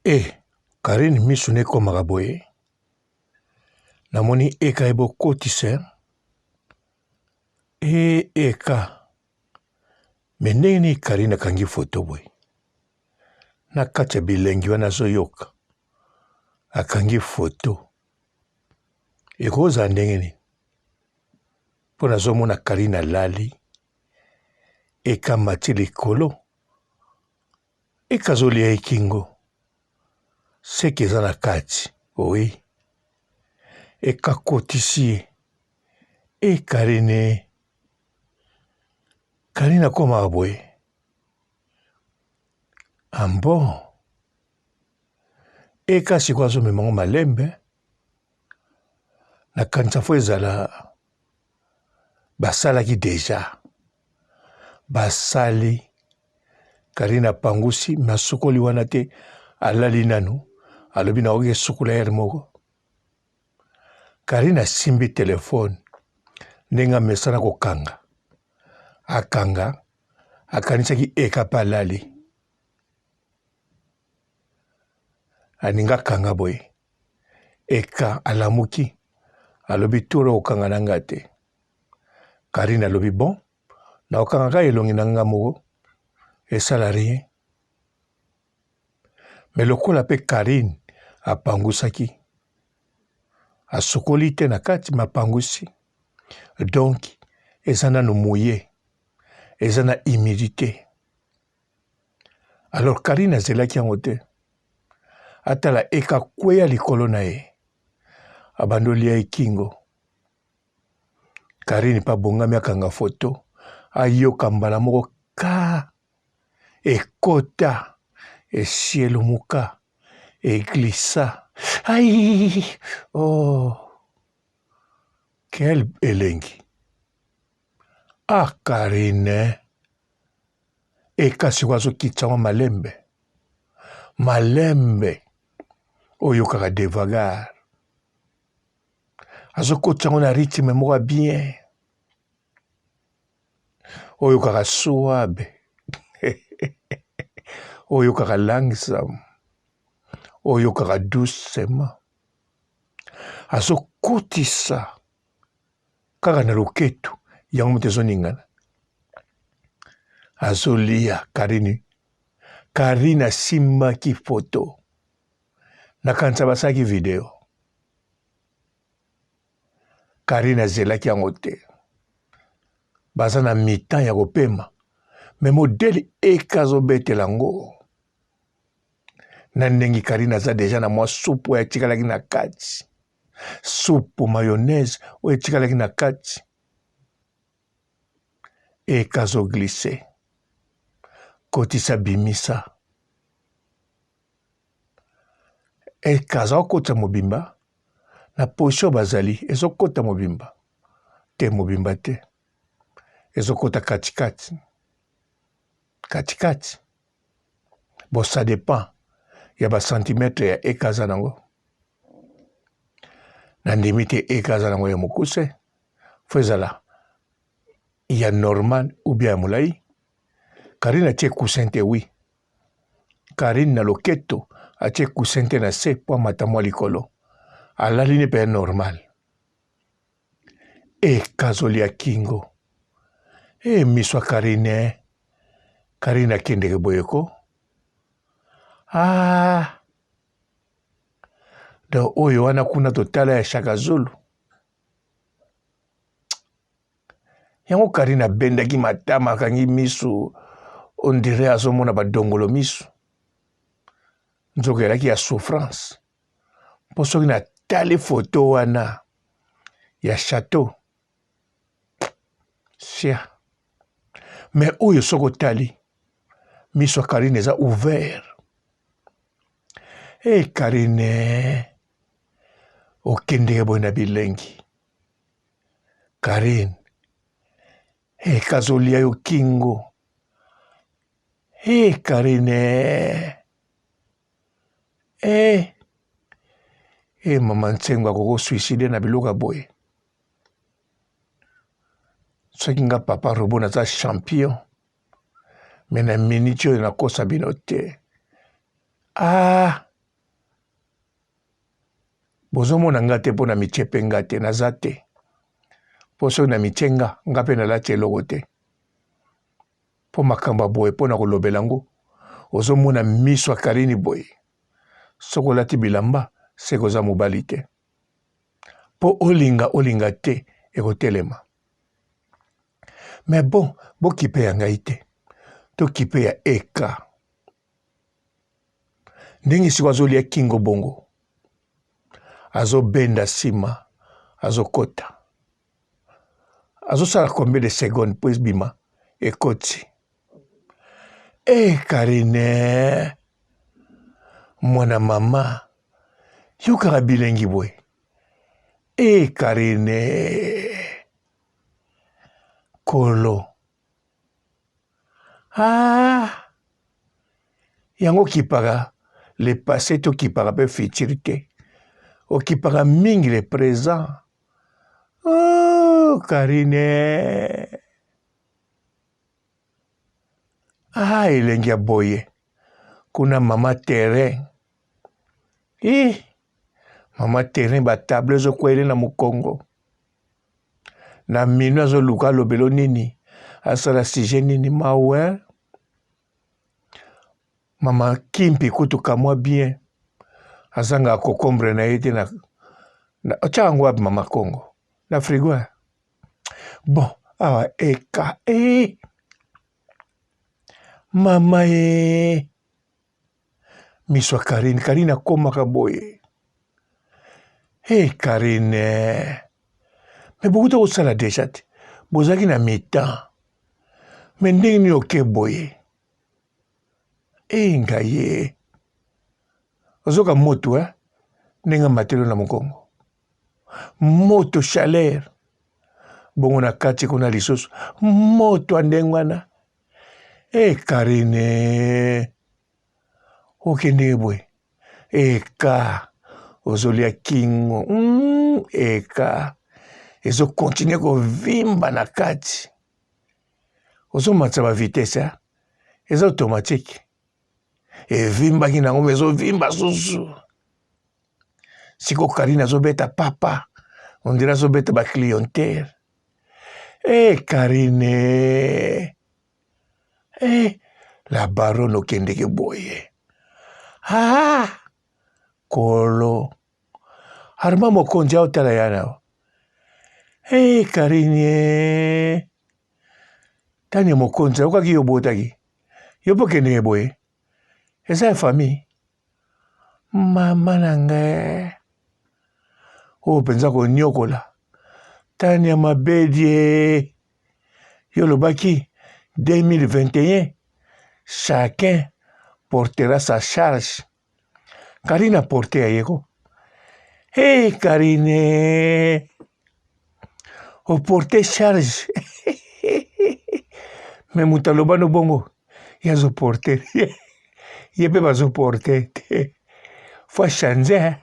Eh Carine misu ne ekomaka boye namoni eka ebokotisa e eka me ndenge nini Carine akangi foto boye na kati ya bilengi wana azoyoka akangi foto ekozala ndenge nini mpo nazomona Carine alali ekamati likolo Ekazolia ye kingo seke eza na kati oui ekakotisi ye e Carine Carine akomaka boye ambon eka sikoyo azomema ngo malembe nakanisa fo ezala basalaki deja basali Karine apangusi me asukoli wana te alali nanu alobi nakoki esukola heure moko Karine asimbi telefone ndenge amesana kokanga akanga akanisaki eka mpe alali alingi akanga boye eka alamuki alobi toro okanga na nga te Karine alobi bon nakokanga kaka elongi na nga moko esala rien me lokola mpe Karine apangusaki asukoli te na kati me apangusi donc eza nanu mouille eza na humidite alors Karine azelaki yango te atala ekakweya likolo na ye abandi olia ye kingo Carine pe abongami akanga photo ayoka mbala moko ka ekota esielumuka eglissa ai oh quel elengi ah Carine ekasi ko azokitisa ngo malembe malembe oyokaka devagar azokotisa yango na rythme moko ya bien oyokaka suabe oyokaka langsam oyokaka doucement azokotisa kaka na loketu yango moto ezoningana azolia karini karine asimbaki foto nakanisa basalaki video Karine azelaki yango te baza na mitan ya kopema me modele eka azobetela yango na ndenge Karine aza deja na mwa supu oyo atikalaki na kati supu mayonnaise oyo etikalaki na kati eka azoglise kotisa bimisa Eka azakokotisa mobimba na position bazali ezokota mobimba te mobimba te ezokota katikati katikati bon ça dépend ya ba centimetre ya eka aza nango nandimi te eka aza nango ya mokuse fo ezala ya normal ou bien ya molai karine atie coussin te oui Carine na loketo atie coussin te na se po amata mwa likolo alali ne pe normal e kazolia kingo e miso ya Carine Carine akendeke boye ko ah donc oyo wana kuna totala ya Shaka Zulu Yango Carine abendaki matama akangi misu on dirait azomona badongolo misu nzoka elaki ya souffrance mpo soki natali foto wana ya chateau sia me oyo soki otali miso ya Carine eza ouvert e hey, Carine okendeke boye na bilengi Carine eh kazolia yo kingo eh Carine eh eh mama Nsengo akoko suicide na biloko ya boye soki nga papa robo naza champion me na minute oyo nakosa bino te ah. Bozomona nga te mpo na mitie mpe nga te, naza te. Mpo soki na mitie nga, nga mpe nalati eloko te. Mpo makambo ya boye mpo na kolobela yango, ozomona miso ya Karine boye. Soki olati bilamba, seke oza mobali te. Mpo olinga olinga te, ekotelema. Mais bon, bokipe ya ngai te. Tokipe ya Eka. Ndenge siko azolia kingo bongo, azobenda nsima, azokota, azosala combien de seconde mpo ebima ekoti. E eh, Karine, mwana mama, yokaka bilengi boye. E eh, Karine, kolo Ah, yango okipaka le passé te, okipaka mpe futur te, okipaka mingi le présent. Oh, Karine, ah, elengi ya boye kuna mama terrain eh, mama terrain batablo ezokwele na mokongo na minu azoluka alobelo nini asala sujet nini mawe mama kimpi kutu kamwa bien azangaka kokombre na ye te na, na otya yango wapi mama kongo na frigo eh? Bon awa eka e eh. Mama e miso ya Karine. Karine akomaka boye. Hey Karine, me bokuta kosala deja te, bozalaki na mitan, me ndenge nini oke boye? Hey ngai ye, ozoka moto eh? Ndenge amatelo na mokongo moto chaleur bongo na kati kuna lisusu moto ya ndenge wana. E Karine, okende boye eka ozolia kingo eka ezokontinue kovimba na kati, ozomatisa ba vitesse eza automatique, evimbaki nango me ezovimba susu. Siko Karine azobeta papa, ondire azobeta ba clientele. E eh, Karine, eh, la baronne okendeke boye. Ah, kolo Armand Mokonzi aotala ya na. Eh, Karine, Tania Mokonzi ayokaki yo obotaki yo mpo okendeke boye, eza ya famille. Mama na ngai oyo mpenza konyokola Tania Mabedi yo olobaki 2021 chacun portera sa charge. Karine aporte ya ye ko. Hey Karine, oporte charge me moto aloba no bongo ye azoporte ye mpe bazoporte te fo achange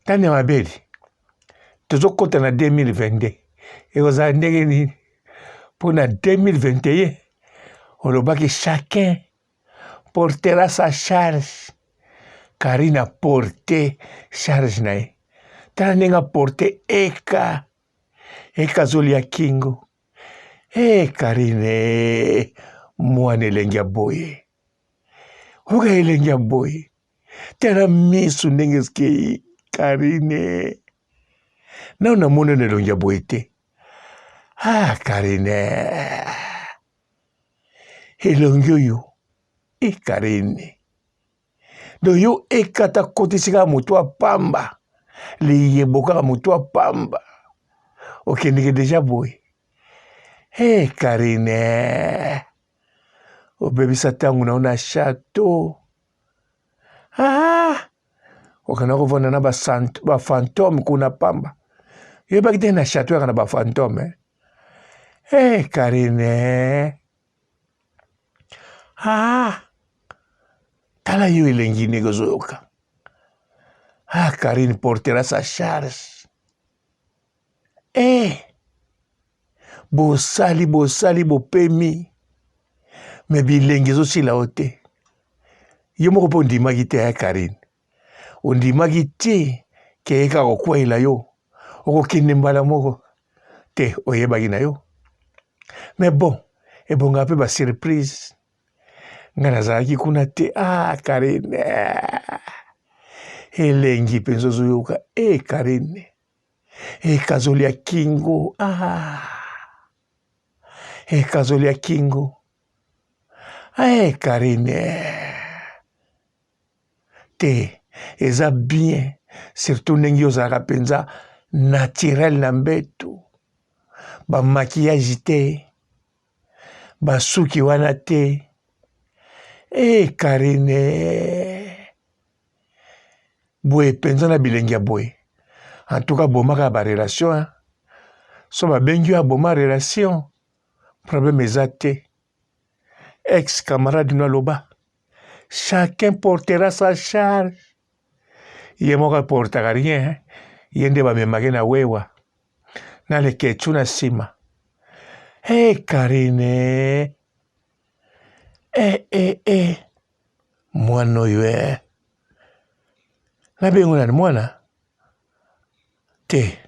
tani ya mabeli tozokɔta na 2022 ekozala ndenge nini mpo na 2021 olobaki chacun portera sa charge. Karine aporte charge na ye, tala ndenge aporte eka eka azolia kingo. E Karine, mwana elengi ya boye, oyoka elengi ya boye, tala misu ndenge esikei. Karine, nano namoni na elongi ya boye te. Ah Karine, elongi oyo e Karine, donc yo ekata kotisi kaka moto ya pamba, liyebo kaka moto ya pamba, okendeke deja boye. Hey, Karine, obebisa ntango na yo na chateau. Ah, okenda kovanda na bafantome ba kuna pamba, oyebaki te na chateau yaka na bafantome eh? Hey, Karine, ah, tala yo elengi ndenge ozoyoka. Ah, Karine portera sa charge. Eh, bosali bosali bopemi me bilengi ezosila yo te. Yo moko mpe ondimaki te ya Karine, ondimaki te. Keye kaka kokweyela yo, okokende mbala moko te, oyebaki na yo. Mais bon, ebongaka mpe ba surprise. Nga nazalaki kuna te. Ah, Karine, elengi mpenza ozoyoka. E eh, Karine, ekazoli ya kingo. Ah, ekazoli ya kingo. Eh, Karine, te eza bien surtout ndenge yo ozalaka mpenza naturel na mbeto ba maquillage te basuki wana te e eh, Karine boye mpenza na bilengi ya boye en tout cas bomaka ba relation hein. So babengi yo aboma relation problème eza te ex camarade no aloba chacun portera sa charge ye moko aportaka rien ye nde bamemaki na wewa na leketchu na nsima hey, eh, karine eh, eh, eh. mwana oyo eh. nabengo nani mwana te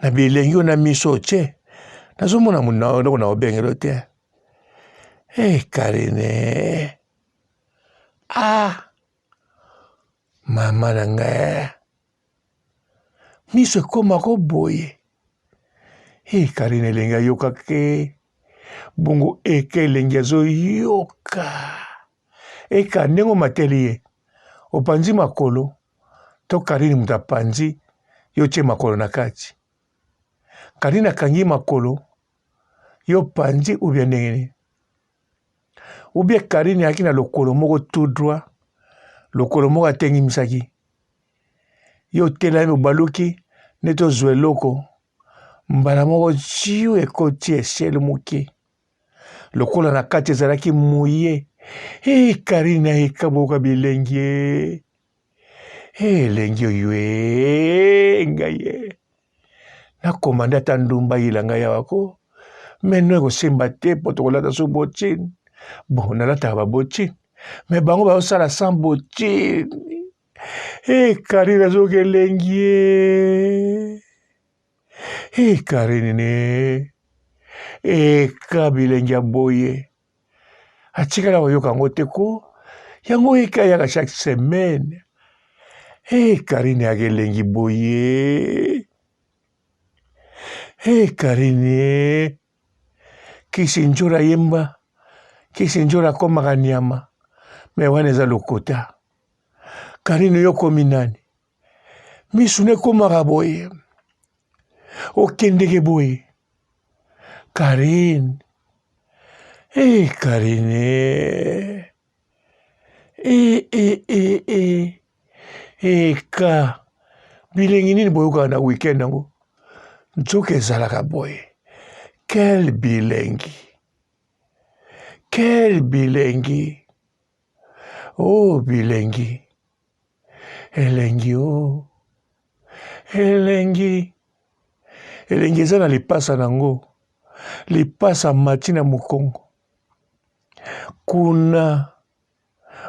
na bilengi oyo na miso otie nazomona eloko na obengelo te e eh, karine ah mama na ngai miso ekomako boye e karine elengi ayokake bongo eke elengi azoyoka eka ndenge omateli ye opanzi makolo to Karine moto apanzi yo tie makolo na kati Karine akangi makolo yo panzi ou bien ndenge nini ou bien Karine ayaki na lokolo moko tout droit lokolo moko atengimisaki yo otelami obaluki neti ozwa eloko mbala moko jiu ekoti eshele moke lokola na kati ezalaki mouille e eh, Karine ekaboka bilengi e eh, elengi oyo e ngai e nakomande ata ndumba yela ngai awa ko meno ekosimba te mpo tokolata so botine bon nalataka babotine me bango bazosala sans botine e Karine azoki elengi e e Karine ne eka bilengi ya boye atikala koyoka yango te ko yango eka ayaka chaque semaine e Karine yaka elengi boye e Karine kisi njora yemba kisi njora akomaka nyama me wana eza lokota Karine yo okomi nani misu nekomaka boye okendeke boye Karine e eh, Karine e e e e eka bilengi nini boyokaka na weekend yango nzoka ezalaka boye quel bilengi quel bilengi oh bilengi Elengi o oh. Elengi elengi eza na lipasa na ngo lipasa mati na mokongo kuna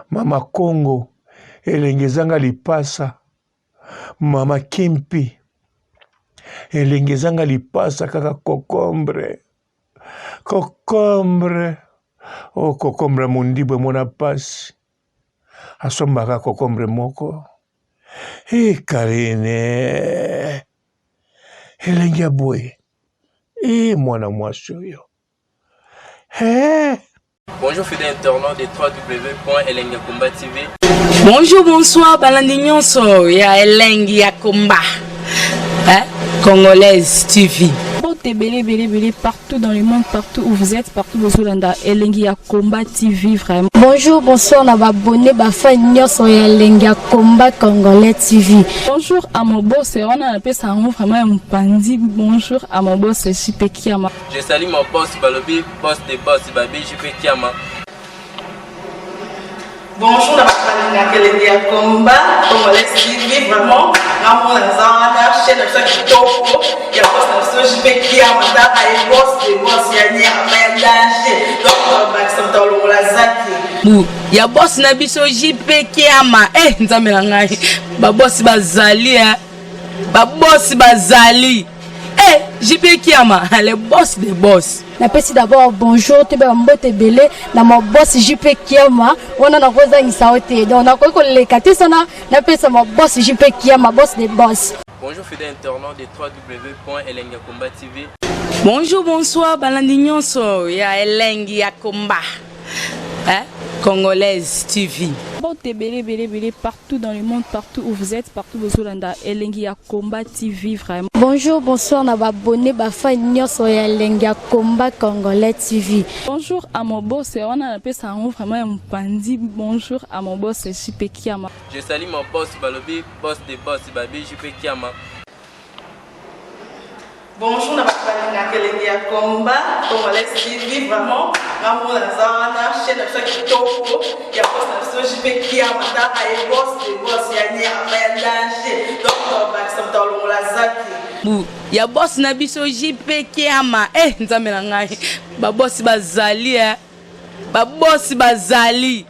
mama kongo elengi ezanga lipasa mama kimpi elengi ezanga lipasa kaka kokombre kokombre o oh, kokombre mondibu emona pasi asombaka kokombre moko e Karine elengi ya boye e mwana mwasi oyo hey. Bonjour fidèles internautes de www.elengiyakomba TV. Bonjour, bonsoir, balandi nyonso ya Elengi ya Komba. Hein? Congolaise TV. Mbote ebele ebele ebele partout dans le monde, partout où vous êtes, partout bozolanda Elengi ya Combat TV vraiment. Bonjour, bonsoir na ba abonnés, ba fans nyonso ya Elengi ya Combat Congolais TV. Bonjour à mon boss, wana napesa yango vraiment ya mopanzi. Bonjour à mon boss JP Kiama. Je salue mon boss balobi boss de boss babi JP Kiama. Bonjour na bato balingi. Balingaka elengi ya combat congolais TV, vraiment ngamona naza wana, chaîne na biso ya kitoko ya boss na biso JP Kiama. Taka ye, boss de boss ya nyama ya danger. Donc bakisa moto alongola zaki. Bu ya boss na biso JP Kiama. Eh, Nzambe na ngai, babosi bazali, eh. Babosi bazali, eh, JP Kiama, le boss de boss. Napesi d'abord bonjour, toyeba mbote ebele na ma boss JP Kiama. Wana nakozangisa yo te, donc nakoki koleka te sana napesa ma boss JP Kiama, boss de boss. Bonjour fidèles internautes de www.elengakomba TV. Bonjour, bonsoir balandi nyonso ya Elengi ya Komba, eh? Congolaise TV. Mbote ebele ebele ebele partout dans le monde, partout où vous êtes, partout bozolanda Elengi ya Combat TV, vraiment. Bonjour, bonsoir na baabonnés, bafans nyonso ya Elengi ya Combat Congolais TV. Bonjour à mon boss, wana napesa yango vraiment ya mopandi. Bonjour à mon boss JP Kiama. Je salue mon boss balobi, boss de boss babi JP Kiama. Bonjour na bato balingaka elengi ya combat congolais TV, vraiment ngamona naza wana, chaîne na biso ya kitoko ya boss na biso JP Kiama. Taka ye, boss de boss ya nyama ya danger. Donc bakisa moto alongola zaki. Bu ya boss na biso JP Kiama. Eh, Nzambe na ngai, babosi bazali, eh. Babosi bazali,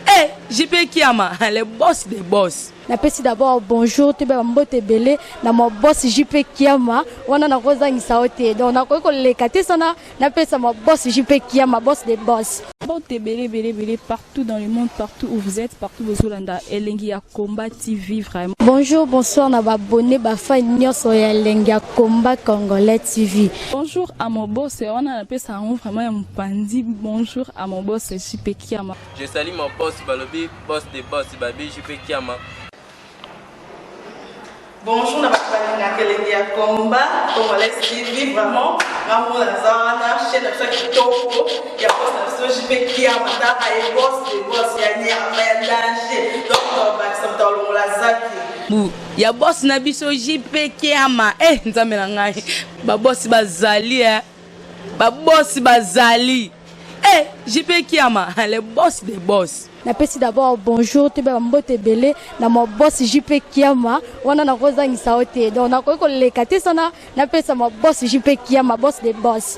eh, JP Kiama, le boss de boss. Napesi d'abord bonjour, toyeba mbote ebele na ma boss JP Kiama. Wana nakozangisa yo te, donc nakoki koleka te sana napesa ma boss JP Kiama, boss de boss. Mbote ebele ebele ebele partout dans le monde, partout où vous êtes, partout bozolanda Elengi ya Combat TV, vraiment. Bonjour, bonsoir na baabonnés, bafans nyonso ya Elengi ya Combat Congolais TV. Bonjour à mon boss, wana napesa yango vraiment ya mopandi. Bonjour à mon boss JP Kiama. Je salue mon boss balobi, boss de boss babi JP Kiama. Bonjour na bato balingaka elengi ya combat congolais TV, vraiment ngamona naza wana, chaîne na biso ya kitoko ya boss na biso JP Kiama. Taka ye, boss de boss ya nyama ya danger. Donc bakisa moto alongola zaki. Bu ya boss na biso JP Kiama. Eh, Nzambe na ngai, babosi bazali, eh. Babosi bazali, eh, JP Kiama, le boss de boss. Napesi d'abord bonjour, toyeba mbote ebele na ma boss JP Kiama. Wana nakozangisa yo te, donc nakoki koleka te sana napesa ma boss JP Kiama, boss de boss.